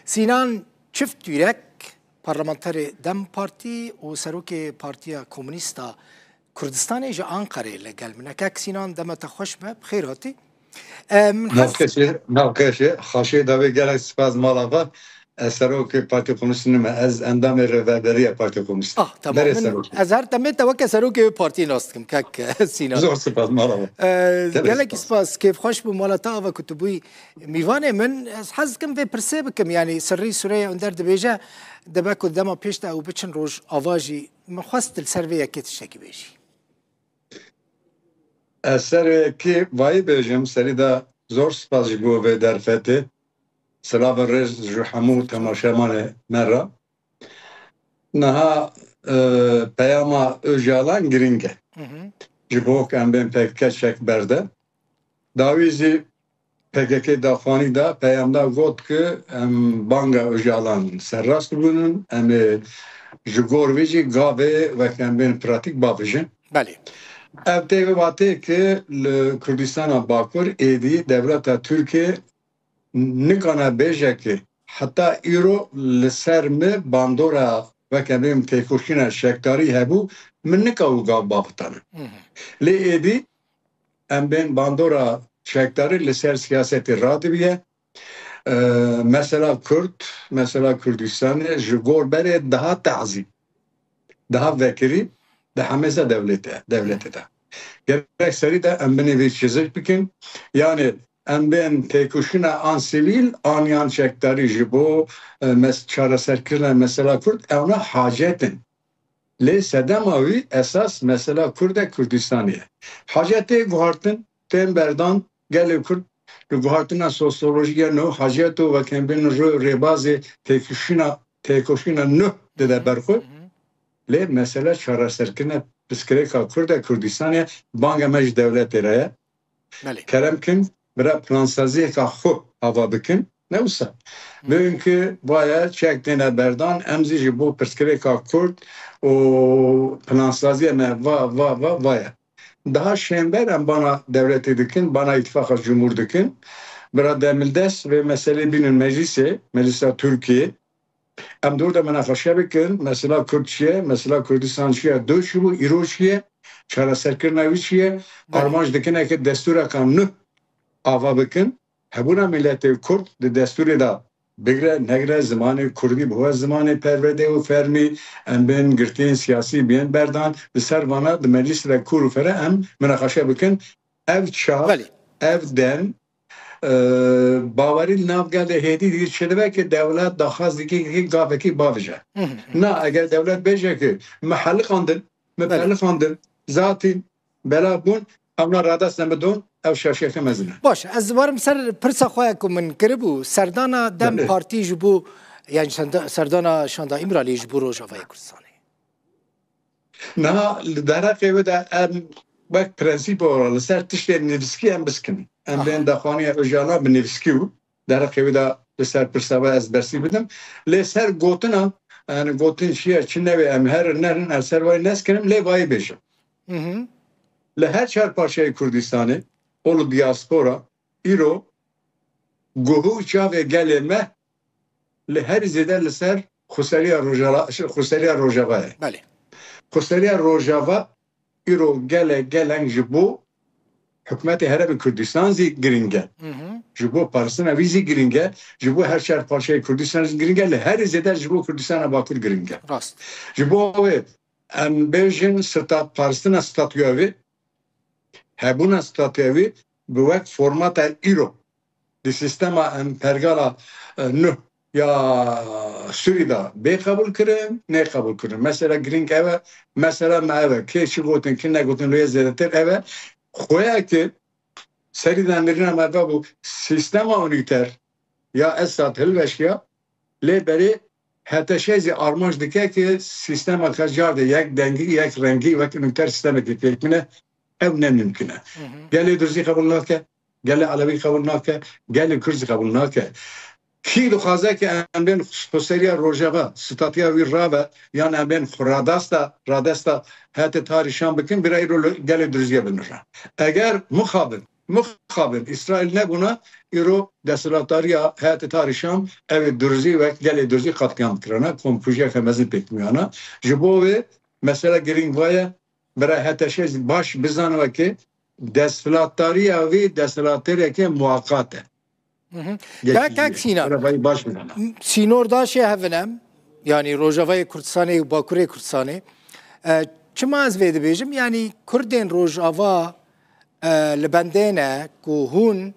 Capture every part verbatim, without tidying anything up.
Sînan Çift Tûrek, parlamenterê DEM Partî û serokê Partiya Komûnîst a Kurdistanê ji Anqerê li gel min e. Kek Sînan, dema te xweş be, bi xêr hatî. Em, Navkeşê, navkeşê, xaşê davê gelek spas mala xwe. Ez serokê Partiya Komûnîst nime, ez endamê rêveberiya Partiya Komûnîst. Ah, tamam. Berê Min, serokê. Ez her demê te weke serokê wê partiyê nas dikim, kek Sînan. Zor spas mala xwe. Ee, Gelek gelekî spas. Spas, kêfxweş bû mala te ava ku tu bûyî mîvanê min. Ez hez dikim vê pirsê bikim, yanî Sirrî Süreyya Önder dibêje, dibe ku dema pêş de ew biçin Rojava jî, min xwest li ser vê yekê tiştekî bêjî. Ez ser yekê vayî bêjim, serî de zor spas ji bo vê derfetê. Silav û rêz ji hemû temaşevanê me re. Niha, e, peyama Ocalan giring e. Hı hı. Ji bo ku em bên P K K çek berde. Dawî zî P K K daxuyanî da, peyam da, got ku em banga Ocalan serrast bûnin, em ê ji gor vê jî gavê wek em bên pratîk bavêjin. Belê. Ev tê vê watê ku li Kurdistana Bakur êdî dewleta Tirkiyê nikane bêje ku heta îro li ser min bandora weke bêm têkoşîna çekdarî hebû, min nika û gav bavitane. Hı hı. Lê êdî em bên bandora çekdarî li ser siyasetê radibiye. Ee, mesela Kurd, mesela Kurdistanê ji gor berê daha tazî, daha vekirî di hemêza dewletê, dewletê de. Gerek serî de em binê vê çizik bikin. Yani em bên têkoşîna an sivîl, an yan çekdarî ji bo, e, mes-, çareserkirina mesela Kurd, ewna hacet in. Lê sedema wî esas mesela Kurd e, Kurdistanê ye. Hacetê guhartin, tên berdan, gelê Kurd li guhartina sosyolojî ya nû, haceto wekembên rê-, rêbazê têkoşîna, têkoşîna nû dide ber xwe. Hı hı. Lê mesele çareserkirina pirsgirêka Kurd e, Kurdistanê ye, banga me ji dewletê re ye. Belê. Kerem kin, bira plansaziyeka xwe ava bikin. Ne wisa. Hı. Bibin ki vaya çek têne berdan, em zî ji bo pirsgirêka Kurd û plansaziya me va, va, va, vaya. Daha şênber em bana dewletê dikin, bana îtifaqa cumhur dikin. Bira demildes vê meselê bînin meclisê, meclisa Tirkiyê. Em dor de minaqeşe bikin, mesela Kurd çi ye, mesela Kurdistan çi ye, do çi bû, îro çi ye, çareserkirina wî çi ye, Belê. Armanc dikine ki destûreka nû ava bikin. Hebûna miletê Kurd di destûrê de bigre, negre, zimanê Kurdî bibe zimanê perwerdê û fermî, em bên girtiyên siyasî bên berdan, li ser vana di meclîs de kûr û fere em minaqeşe bikin. Ev çax, Belê. Ev dem, e, bawerî li nav gelê hêdî dî çi dibe ki dewlet daxwaz dike ki gavekî bavêje. Hı hı hı. Na, eger dewlet bêje ki me heliqandin, me Belê. Peliqandin, zatîn, bela bûn, ewna radestine bidon, ew şaşiyeke mezin e. Baş, ez warim ser pirsa xwe ku min kiribû, serdana DEM Belê. Partî ji bo, yani senda-, serdana Şanda Îmraliyê ji bo Rojavayê Kurdistanê. Niha li derheqê wê de em wek prensîp olarak li ser tiştên nivîskî em biskinin. Em Aha. Bên daxuyanî Ocalan bi nivîskî û derheqê wê de li ser pirsa wê ez bersî bidim. Lê ser gotina, yani gotin çi ye, çi newê, em herin nerin, ez ser wayî neskinim, lê vayî bêjim. Hı hı. Li her çar parçeyê Kurdistanê, û li diaspora, îro guh û çavê gelê me li herî zêde li ser xweseriya Rojava, xweseriya Rojava ye. Belê. Xweseriya Rojava îro gelek geleng ji bo hikûmetê Herêmê Kurdistan zî giring e. Hı hı. Ji bo parastina wî zî giring e. Ji bo her çar parçeyê Kurdistan zî giring e. Li herî zêde ji bo Kurdistana Bakur giring e. Rast. Ji bo wê em bêjin stat-, parastina statûya wê, hebûna statûya wî bi wek formata îro di sîstema em pergala, e, nuh ya Sûrî de bê qebûl kirin, nê qebûl kirin. Mesela girîng ev e, mesela me ev e. Kê çi gotin, kî negotin, lê zêdetir ev e. Xoya ki serî de mirina me vebû sîstema unîter ya Esad hilweşiya, lê berê H T Ş zî armanc dike ki sîstemeke car de yek dengî, yek rengî wek unîter sîstemekê pêk bine. Ew ne mimkun e. Hı hı. Gelê Durzî qebûl nake, gelê Elewî qebûl nake, gelê Kurd zî qebûl nake. Kî dixwaze ki em bên xweseriya Rojava, statûya wî rave, yan em bên xwe radesta, radesta hetê tarî şan bikin, bira îro li gelê Durziyê binire. Eger mixabin Mixabin Îsraîl nebûna, îro desthilatdariya Heyetê Tahrir Şam, ew ê Durzî wek gelê Durzî qetlîam dikirana, komkujiyeke mezin pêk miyana. Ji bo wê mesele girîng vaye, bira H T Ş jî baş bizane weke desthilatdariya wî desthilatdariyeke muwaqat e. Mhm. Kak, kak Sînan, baş bizane. Sînor daşê hevin em, yanî Rojavayê Kurdistanê û Bakurê Kurdistanê. E, çima ez vê dibêjim? Yanî Kurdên Rojava, e, li bendê ne ku hûn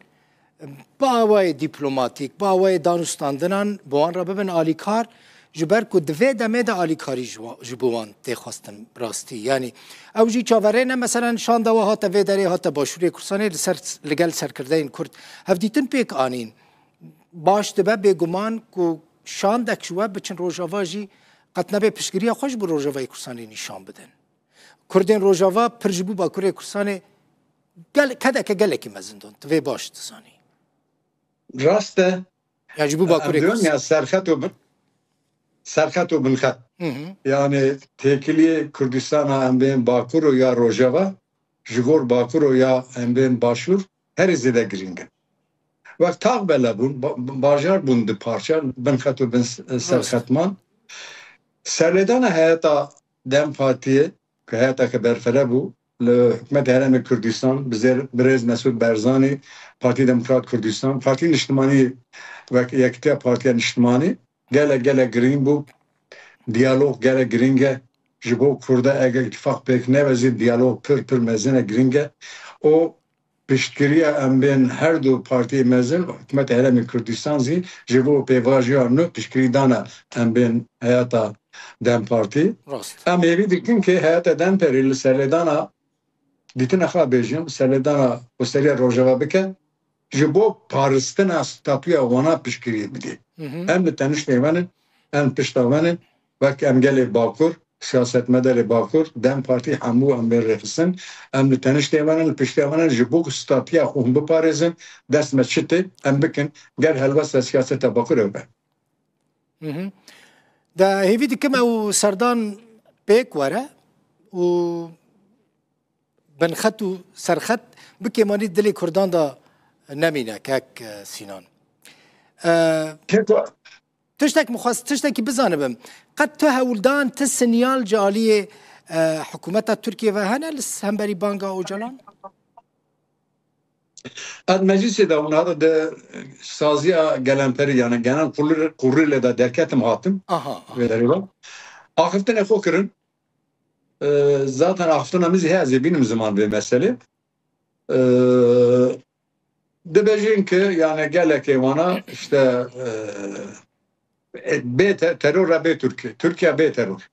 bi awayê dîplomatîk, bi awayê danûstandinan bi wan re bibin alîkar, ji ber ku di vê demê de alîkarî ji wa-, ji bo wan tê xwestin rastî. Yanî ew jî çaverê ne, meselen şanda we hate vê derê, hate Başûrê Kurdistanê li ser, li gel serkirdeyên Kurd hevdîtin pêk anîn. Baş dibe bêguman ku şandek ji we biçin Rojava jî qet nebe piştgiriya xwe ji bo Rojavayê Kurdistanê nîşan bidin. Kurdên Rojava pir ji bo Bakurê Kurdistanê gel-, kedeke gelekî mezin don. Tu vê baş dizanî. Rast e. Ya ji bo Bakurê Em diyon ya Kurdistanê. Serxet û bin-, serxet û binxet. Hı hı. Yani têkiliyê Kurdistana em bên Bakur û ya Rojava, ji gor Bakur û ya em bên Başûr herî zêde girîng in. Wek tax bela bûn, ba-, bajar bûn di parça, binxet û bin s-, Rast. serxetman. Serlêdana heyeta DEM Partiyê, ku heyeteke berfere bû, li hikûmetê Herêmê Kurdistan, bi zêr-, birêz Mesûd Barzanî, Partî Demokrat Kurdistan, Partî Niştimanî wek Yekitiya Partiya Niştimanî, gelek, gelek girîng bû. Diyalog gelek girîng e. Ji bo Kurda eger îtîfaq pêk nebe zî diyalog pir, pir mezin e, girîng e. Û piştgiriya em bên her du partiyê mezin û hikûmeta Herêmê Kurdistan zî ji bo pêvajoya nû piştgirî dana em bên heyeta DEM Partî. Rast. Em hêvî dikin ku heyeta DEM Partî li serlêdana dîtina xwe bêjim, serlêdana xweseriya Rojava bike, ji bo paristina statuya wana piştgiriyê bidê. Hı hı. Em li teniştê we ne, em pişta we ne, wek em gelê Bakur, siyasetmedarê Bakur, DEM Partî hemû em bên rêxistin, em li teniştê we ne, li piştê we ne, ji bo ku statuya xwe hûn biparêzin, dest me çi tê, em bikin, ger helwesta siyaseta Bakur ew be. Hı hı. De hêvî dikim ew serdan pêk were û binxet û serxet bi kêmanî dilê Kurdan de nemîne, kek, e, Sînan. E, Keko- tiştek min xwest, tiştekî bizanibim. Qet tu hewldan, tu sinyal ji aliyê, e, hikûmeta Tirkiyê ve hene li hemberî banga Ocalan? Ed meclisê de hûn hate de saziya gelemperî, yani genel kurul, kurulê de derketim hatim. Aha, aha. Vê derê ve. Axiftinê xwe kirin. E, zaten axiftina min zî heye, ez ê bînim ziman vê meselê. E, dibêjin ki, yani gelekê wana işte, e, e, bê te-, teror re bê Tirkiye. Tirkiye bê teror.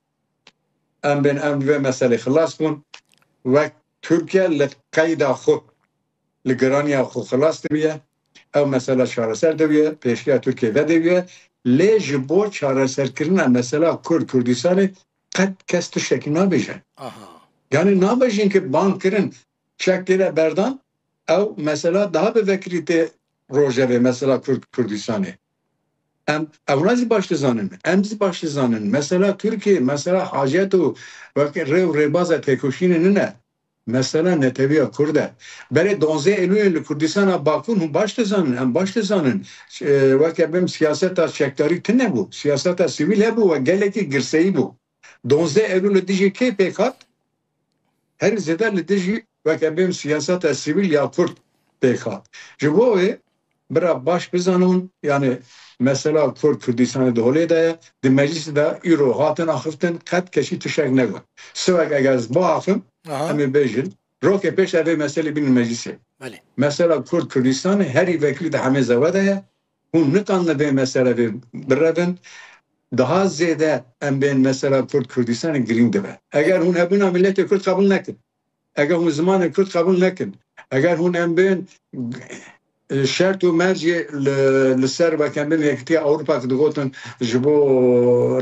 Em bên em vê meselê xilas bûn. Wek Tirkiye li qeyda xwe, li giraniya xwe xilas dibiye. Ew mesela çareser dibiye, pêşiya Tirkiye vedibiye. Lê ji bo çareserkirina mesela Kurd, Kurdistanê qet kes tiştekî nabêje. Aha. Yani nabêjin ki bang kirin, çek têne berdan, ew mesela daha bi vekirî tê rojevê, mesela Kurd, Kurdistanê. Em, ewna zî baş dizanin. Em zî baş dizanin. Mesela Tirkiye, mesela hacet û wek rê û rêbaza têkoşînê nine. Mesela netewiya Kurd e. Berê donzdeh Eylûlê li Kurdistana Bakur hûn baş dizanin, em baş dizanin. E, weke bim siyaseta çekdarî tune bû. Siyaseta sivîl hebû we gelekî girseyî bû. Donzdeh Eylûl li dijî kê pêk hat? Herî zêde li dijî weke bim siyaseta sivîl ya Kurd pêk hat. Ji bo wê bira baş bizanin, yani mesela Kurd Kurdistanê di holê de ye, di meclisê de îro hatin axiftin, qet kesî tiştek negot. Siwek eger ez biaxim, Aha. em ê bêjin, rokê pêş de vê meselê bînin meclisê. Belê. Mesela Kurd Kurdistanê herî vekirî di hemê zewe de ye, hûn nikan li vê meselê vê birevin, daha zêde em bên mesela Kurd Kurdistanê girîng dibe. Eger hûn hebûna miletê Kurd qebûl nekin, eger hûn zimanê Kurd qebûl nekin, eger hûn em bên, e, şert û mercê li, li ser wek em bên Yekitiya Ewropa ki digotin ji bo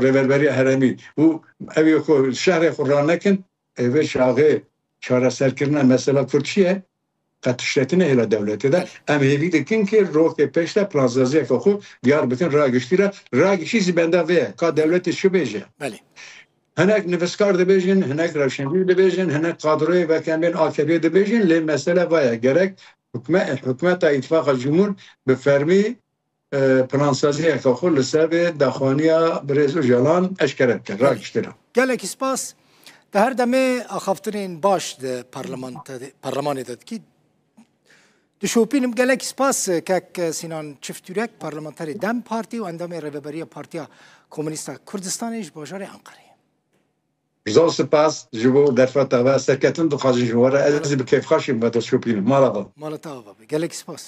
rêverberiya herêmî û ew ê xwe şehrê xwe ranekin, ê vê çaxê çareserkirina mesela Kurd çi ye? Qet tiştekî nehêla dewletê de. Em hêvî dikin ki rokê pêş de plansaziyeke xwe diyar bikin, raya giştî re. Raya giştî zî benda vê ye. Ka dewletê çi bêje? Belê. Hinek nivîskar dibêjin, hinek rewşenbîr dibêjin, hinek kadroyê weke em bên A K P'ê dibêjin, lê mesele va ye. Gerek hikme-, hikûmeta Îtifaqa Cumhur bi fermî, e, plansaziyeke xwe li ser vê daxwaniya birêz Ocalan eşkere dike, ragiştine. Gelekî spas. Di her demê axaftinên baş di parlamenta-, parlemanê de dikî. Dişopînim, gelekî spas, kek Sînan Çiftürek, parlamenterê DEM Partî û endamê Rêveberiya Partiya Komûnîst a Kurdistanê ji bajarê Enqerê. Zor spas ji bo derfeta we. Serketin dixwazin ji we re. Ez bi kêfxweşî me destşopînim. Mala we. Mala te ava be. Gelekî spas.